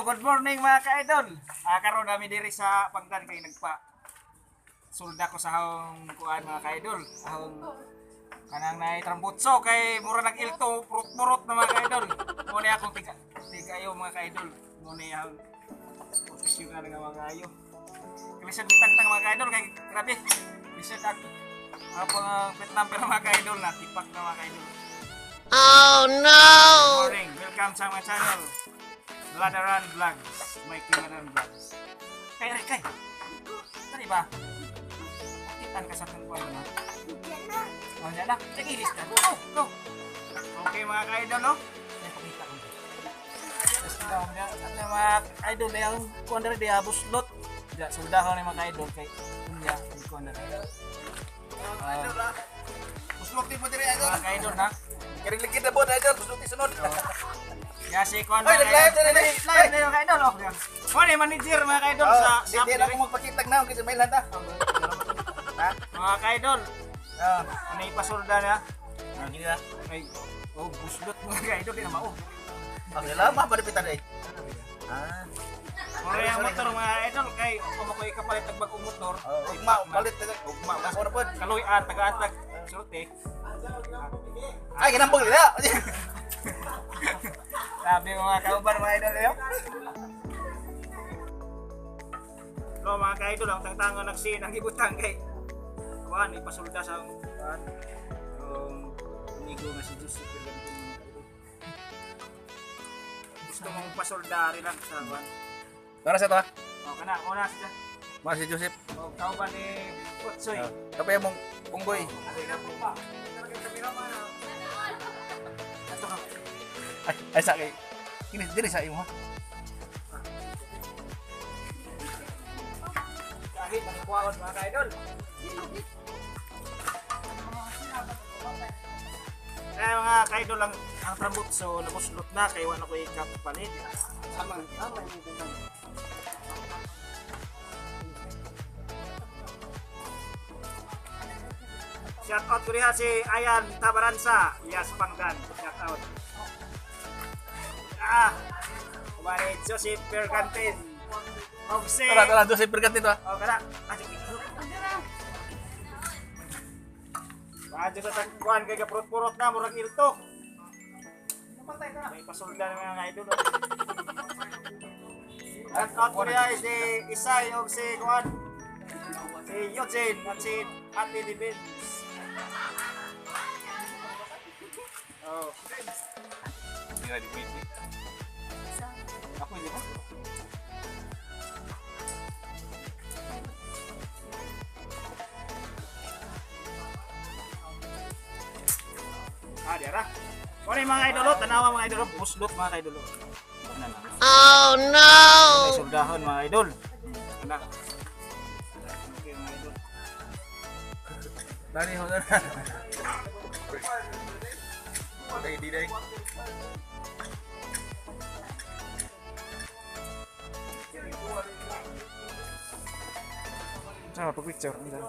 Good morning, mga ka-idol. Karon nami diri sa Pangdan kay nagpa sulda ko sa ahong kuan, mga ka-idol. Ahong kanang nay trambutso kay mura nag ilto, purot-purot na, mga ka-idol. Mo ni akong tiga tigayo, mga ka-idol. Mo ni ahong professional nga mga ayo. Kalisod bitang mga ka-idol kay grabe. Lisod ak ang plate number, mga ka-idol, na tipak na, mga ka-idol. Oh no! Good morning. Welcome sa mga channel. Ladaran Vlogs. Mike Ladaran Vlogs. Kay kay. Tari ba? Kitan ka sa tungkol na. Oh, yan na. Sige, lista. Go, go. Okay, mga ka-idol, no? Ay, pakita ko. Tapos daw niya, at na mga idol na yung kuan diri diha buslot. Ya, suldahon ni mga ka-idol kay unya yung kuan diri. Idol ah. Busluti mo diri, idol. Mga ka-idol na. Kiring ligid na bod, idol, busluti sunod. Ya si kuan. Oy, nag-live na na. Live na yung ka-idol. Oh, yan. Kuan ni manager, mga ka-idol, sa Di di na ako magpakitag na kasi may lanta. Ha? Mga ka-idol, Ah, ano ipasulda na? ah, gini na. Ay, oh, buslot, mga ka-idol, di na mao. Ah, salamat pa pitan eh. Ah. Mura yung motor, mga idol, kay kung ako ikapalit og bagong motor, Oh, ugma palit na ugma mas ora pod. Kaluy-an, tagaan tag sulti. Ay, ginambong nila. Sabi mga kauban, mga idol yo. No, mga ka-idol, ang tangtangon nagsin ang gibutang kay kuan ipasulda sa kuan ang amigo nga si Joseph Bergantin, mga ka-idol. Gusto mong pasulda rin lang sa kuan. Para sa to ah. O kana, una siya. Mga si Joseph. O kauban ni Otsoy. Ah, Kapay mong punggoy. Ato ka. Ay, ay sa kay. Kini diri sa imo ha. Kahit manikuwaon, mga ka-idol. Kaya mga ka-idol, ang trambutso nabuslot na kay wala ko ikapalit. Shout out ko diha si Ayan Tabaransa, Yas Pangdan. Shout out. Ah, kumari Joseph Bergantin. Og si Tara, tara, Joseph Bergantin to ah. Oh, kana. Ah, sige. Paadyo sa tagkuan kay gapurot-purot na murag ilto. May pasulda na mga idol. Oh. Shout out ko diha si Isay og si kuan. Si Eugene at si Ate Divins. Oh. Hindi na di Ako hindi ba? Ah, diara. Kung mga idol, oh, tanawa, mga idol, oh, buslot, mga idol. Oh. Ano na? Oh no! May suldahon, mga idol. Ano? Okay, mga idol. Dani ho na. Okay, di dai. Sama pag picture nila.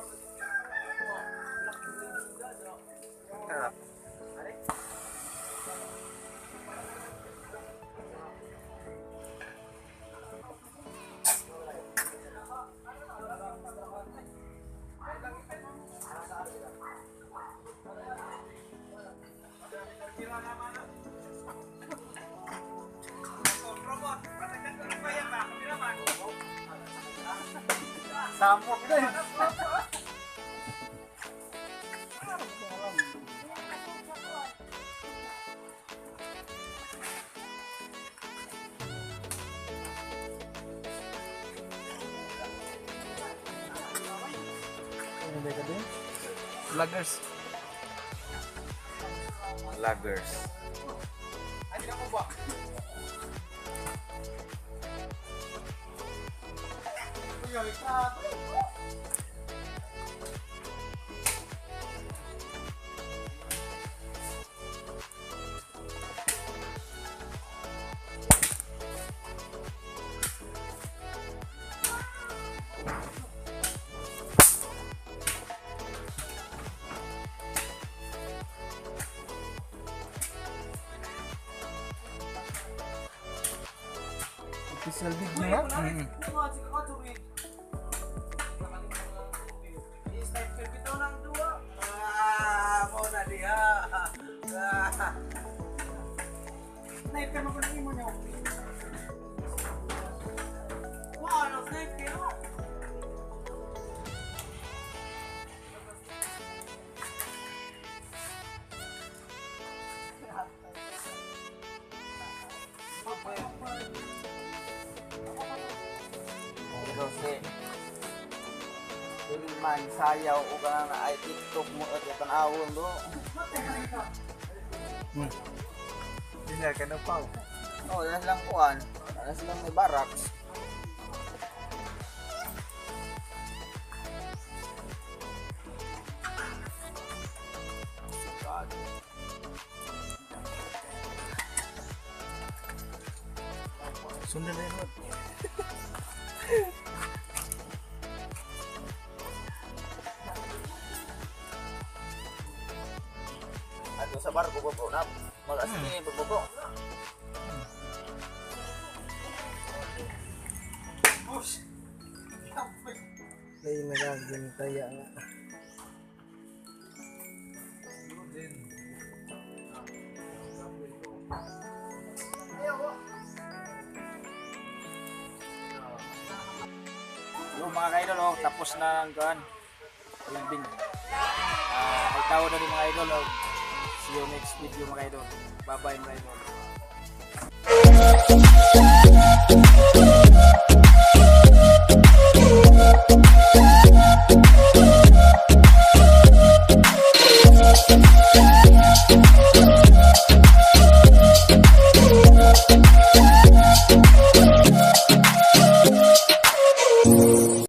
Tara. Samok din. Vloggers. Vloggers. Ay, di ako ba? Official video na. Ah, mo na diha. Ah. Sniper mo ko imo niyo. Wow, sniper oh. Pero si Ilman sayaw o ka na ay TikTok mo at tanawon bro. Sila ka na pa. Oh, wala silang kuan. Wala silang may barracks. Sundan na yun. Ato sa barko ko bro na. Mag-asini bro bro. Ay, nagagintaya nga. Yung mga kaidol, oh, tapos na ang kuan. Welding. Ah, ay tao na rin mga idol. Oh. See you next video, mga idol. Bye bye, mga idol.